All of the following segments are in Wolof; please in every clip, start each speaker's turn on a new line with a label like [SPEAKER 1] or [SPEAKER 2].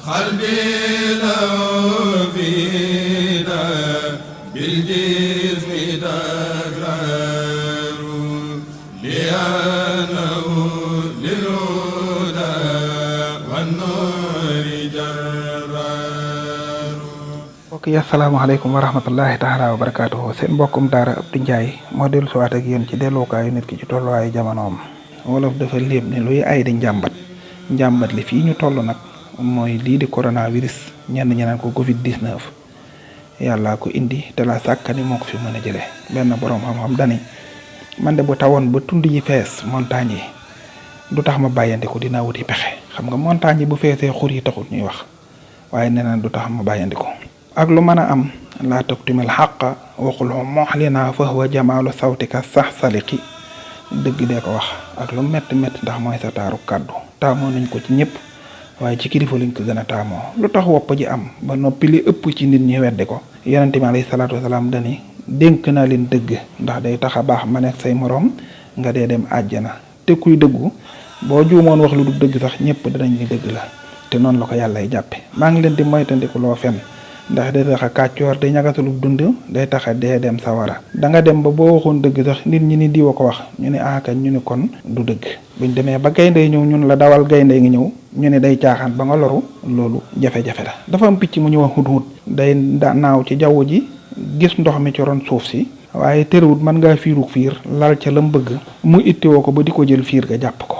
[SPEAKER 1] قلبي لو فينا بالجسم تكرار لأنه للهدى والنور جرار.
[SPEAKER 2] mbokk yi asalaamaaleykum wa rahmatullahi taala wa barakaatuhu. seen mbokkum daara Abdou Ndiaye moo dellu si waat ak yéen ci delluwaayu nit ki ci tolluwaayu jamonoom. wolof dafa léeb ne luy ay di njàmbat li fii ñu toll nag mooy lii di coronavirus ñenn ñi naan ko Covid 19 yàlla ko indi te la sàkkani moo ko fi mën a jëlee. benn borom xam-xam dani man de bu tawoon ba tund yi fees montagne yi du tax ma bàyyandiku dinaa wuti pexe. xam nga montagne yi bu feesee xur yi taxut ñuy wax waaye nee na du tax ma bàyyandiku. ak lu mën a am laa taktumil xàqa waxul moxlina fa huwa jamaalu sawtika sax saliki dëgg dee ko wax ak lu métti ndax mooy sa taaru kàddu. taamoo nañ ko ci ñëpp waaye ci kilifa lañ ko gën a taamoo. lu tax wopp ji am ba noppi li ëpp ci nit ñi weddi ko. yonente bi alayhi salaatu wasalaam dani dénk naa leen dëgg ndax day tax a baax ma nekk say moroom nga dee dem àjjana. te kuy dëggu boo juumoon wax lu du dëgg sax ñëpp danañ ni dëgg la te noonu la ko yàllay jàppe. maa ngi leen di moytandiku loo fen ndax day tax a kàccoor day ñagatalub dund day tax a dee dem sawara. da nga dem ba boo waxoon dëgg sax nit ñi ni diwa ko wax ñu ne kañ ñu ne kon du dëgg. buñ demee ba gaynde ñëw ñun la dawal gaynde ngi ñëw ñu ne day caaxaan ba nga loru loolu jafe-jafe la. dafa am picc mu ñu wax hut day naaw ci jaww ji gis ndox mi ci ron suuf si waaye terewut mën ngaa fiiruk fiir lal ca lam bëgg mu ittiwoo ko ba di ko jël fiir ga jàpp ko.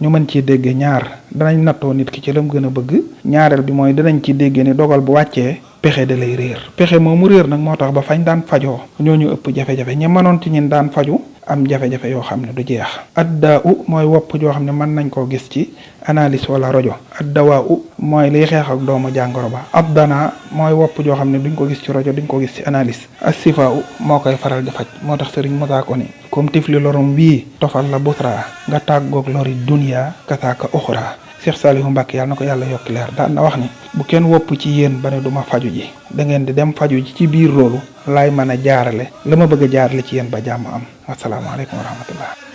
[SPEAKER 2] ñu mën ci dégg ñaar danañ nattoo nit ki ci lam gën a bëgg. ñaareel bi mooy danañ ci dégg ni dogal bu wàccee pexe da lay réer. pexe moomu réer nag moo tax ba fañ daan fajoo ñooñu ëpp jafe-jafe ñi mënoon ci ñin daan faju am jafe-jafe yoo xam ne du jeex. addaa u mooy wopp joo xam ne mën nañ koo gis ci analyse wala rajo. addawaa u mooy liy xeex ak doomu jàngoro ba. abdana mooy wopp joo xam ne duñ ko gis ci rajo duñ ko gis ci analyse. asifa u moo koy faral di faj. moo tax sëriñ Musaa ko ni comme tifli lorom bii tofal la busra nga tàggoog lori dunya kasaaka uxra. Cheikh Saliou Mbacke yàlla na ko yàlla yokki leer daan na wax ni bu kenn wopp ci yéen ba ne du ma faju ji da ngeen di dem faju ji ci biir loolu laay mën a jaarale la ma bëgg a jaarale ci yéen ba jàmm am asalaamaaleykum wa rahmatullah.